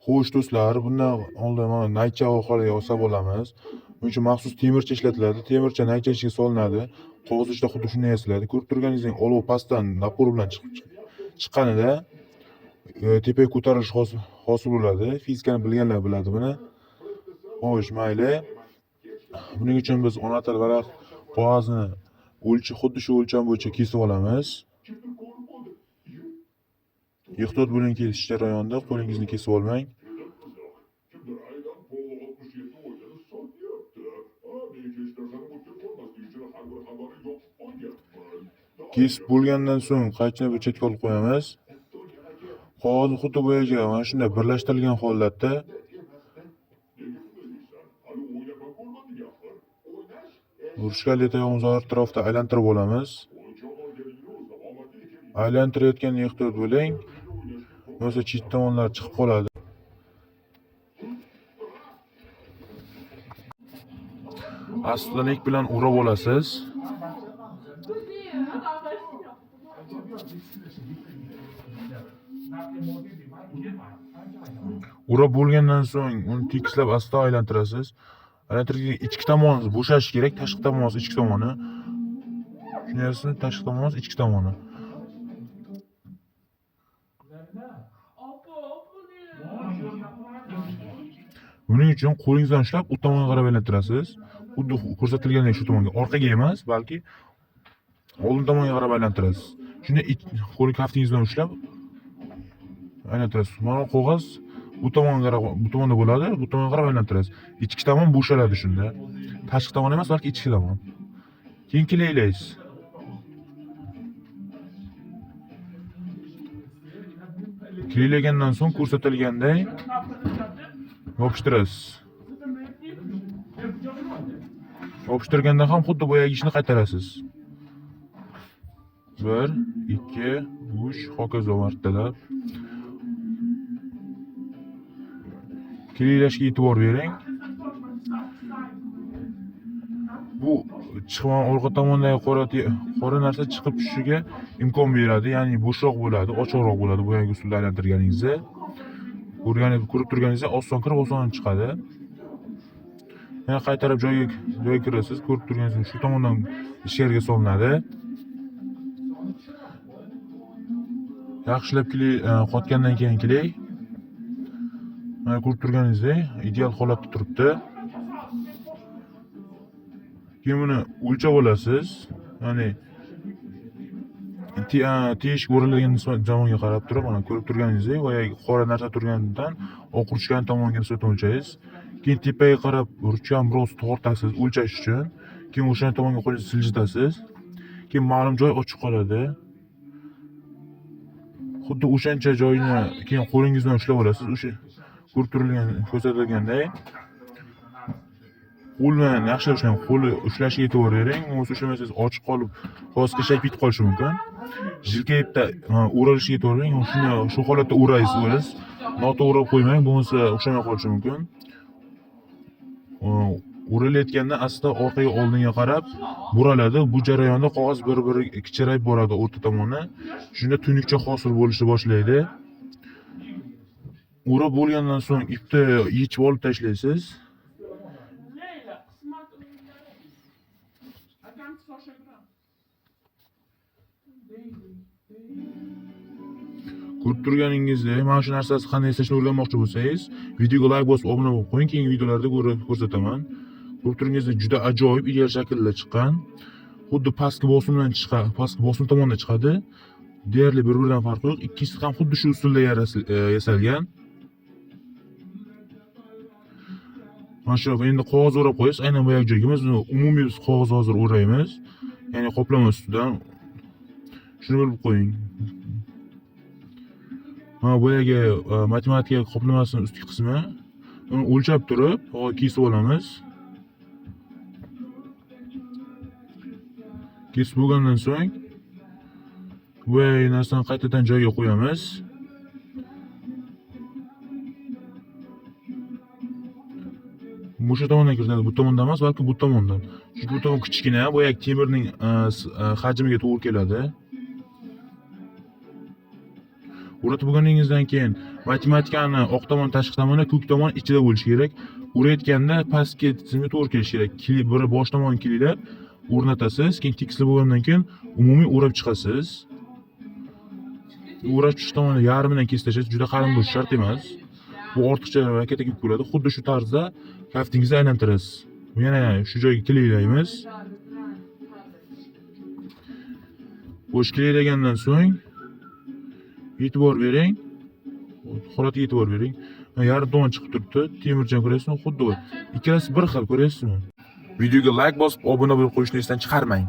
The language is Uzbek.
Xo'sh do'stlar, bundan oldin mana naycha orqali yasab olamiz. Buning uchun maxsus temircha ishlatiladi. Temircha naycha ichiga solinadi. Qog'oz ichida xuddi shunday yasaladi. Ko'rib turganingizdek, olov pastdan napor bilan chiqqanida tepaga ko'tarilish hosil bo'ladi. Fizikani bilganlar biladi buni. Xo'sh, mayli. Buning uchun biz ona til varaq qog'ozni xuddi shu o'lcham bo'yicha kesib olamiz. Ehtiyot bo'ling kesish jarayonida, qo'lingizni kesib olmang. Kesib bo'lgandan so'ng qaychini bir chetga olib qo'yamiz. Qog'ozni xuddi boyagi mana shunday birlashtirilgan holatda ruchkali tayog'imizni atrofida aylantirib olamiz. Aylantirayotganda ehtiyot bo'ling. Bo'lmasa chet tomonlar chiqib qoladi. Astalik bilan o'rab olasiz. O'rab bo'lgandan so'ng uni tekislab asta aylantirasiz. Aylantirganda ichki tomoni bo'shashi kerak, tashqi tomoni ichki tomoni. Tushunyapsizmi? Tashqi tomoni ichki tomoni. Buning uchun qo'lingizdan ushlab u tomonga qarab aylantirasiz. Xuddi ko'rsatilgandek shu tomonga, orqaga emas, balki oldin tomonga qarab aylantirasiz. Shunda qo'l kaftingiz bilan ushlab aylantirasiz. Mana qog'oz bu tomonga qarab, bu tomonda bo'ladi, bu tomonga qarab aylantirasiz. Ichki tomon bo'shaladi shunda. Tashqi tomon emas, balki ichki tomon. Keyin kleylaysiz. Kleylagandan so'ng ko'rsatilganday yopishtirasiz. Yopishtirganda ham xuddi boyagi ishni qaytarasiz. 1, 2, 3, hokazo martalab. Kleylashga e'tibor bering. Bu chiqma orqa tomondagi qora narsa chiqib tushishiga imkon beradi, ya'ni bo'shroq bo'ladi, ochiqroq bo'ladi boyagi usulda aylantirganingizda. Ko'rib turganingizda oson kirib, oson chiqadi. Yana qaytarib joyiga kirasiz, ko'rib turganingizdek shu tomondan ichkariga solinadi. Yaxshilab kley qotgandan keyin kley. Mana ko'rib turganingizdek ideal holatda turibdi. Keyin buni o'lchab olasiz. Ya'ni teshik o'rilgan tomonga qarab turib, mana ko'rib turganingizdek, boyagi qora narsa turganidan oq ruchkani tomonga nisbatan o'lchaysiz. Keyin tepaga qarab ruchkani biroz tortasiz o'lchash uchun. Keyin o'sha tomonga qo'lingizni siljitasiz. Keyin ma'lum joy ochiq qoladi. Xuddi o'shancha joyini keyin qo'lingiz bilan ushlab olasiz. O'sha ko'rib turilgan, ko'rsatilganday. Qo'l bilan yaxshilab ushlang, qo'li ushlashiga e'tibor bering. Bo'lmasa ushlamasangiz ochiq qolib, qog'oz qiyshayib ketib qolishi mumkin. Jilka ipda o'ralishiga e'tibor bering. Shuni shu holatda o'raysiz, o'rasiz. Noto'g'ri o'rab qo'ymang, bo'lmasa o'xshamay qolishi mumkin. O'ralayotganda asta orqaga oldinga qarab buraladi. Bu jarayonda qog'oz bir-biri kichrayib boradi o'rta tomoni. Shunda tuynukcha hosil bo'lishni boshlaydi. O'rab bo'lgandan so'ng ipni yechib olib tashlaysiz. Ko'rib turganingizdek, mana shu narsasi qanday yasashni o'rganmoqchi bo'lsangiz, videoga like bosib obuna bo'lib qo'ying, keyingi videolarda ko'rsataman. Ko'rib turganingizdek, juda ajoyib ideal shaklda chiqqan. Xuddi pastki bosimdan chiqadi, pastki bosim tomondan chiqadi. Deyarli bir-biridan farqi yo'q. Ikkisi ham xuddi shu usulda yasalgan. Mana shu endi qog'oz o'rab qo'yasiz, aynan boyagi joyga. Biz umumiy biz qog'oz hozir o'raymiz. Ya'ni qoplama ustidan. Shuni bilib qo'ying. Mana boyagi matematika qoplamasining ustki qismi. Uni o'lchab turib, kesib olamiz. Kesib bo'lgandan so'ng boyagi narsani qaytadan joyiga qo'yamiz. O'sha tomondan kiritadi, bu tomondan emas, balki bu tomondan. Chunki bu tomon kichkina, boyagi temirning hajmiga to'g'ri keladi. O'rnatib bo'lganingizdan keyin matematikani oq tomon tashqi tomoni, ko'k tomon ichida bo'lishi kerak. Urayotganda pastki tizimga to'g'ri kelishi kerak. Biri bosh tomon kiliylab o'rnatasiz, keyin tekislab bo'lgandan keyin umumiy o'rab chiqasiz. O'rash chiqish tomoni yarmidan kesib tashlaysiz, juda qalin bo'lishi shart emas. Bu ortiqcha raketa kelib bo'ladi. Xuddi shu tarzda kaftingizni aylantirasiz. Yana shu joyga kiliylaymiz. Bo'sh kiliylagandan so'ng e'tibor bering. Holatga e'tibor bering. Yarim tomon chiqib turibdi. Temirchani ko'ryapsizmi? Xuddi ikkalasi bir xil, ko'ryapsizmi? Videoga like bosib, obuna bo'lib qo'yishni esdan chiqarmang.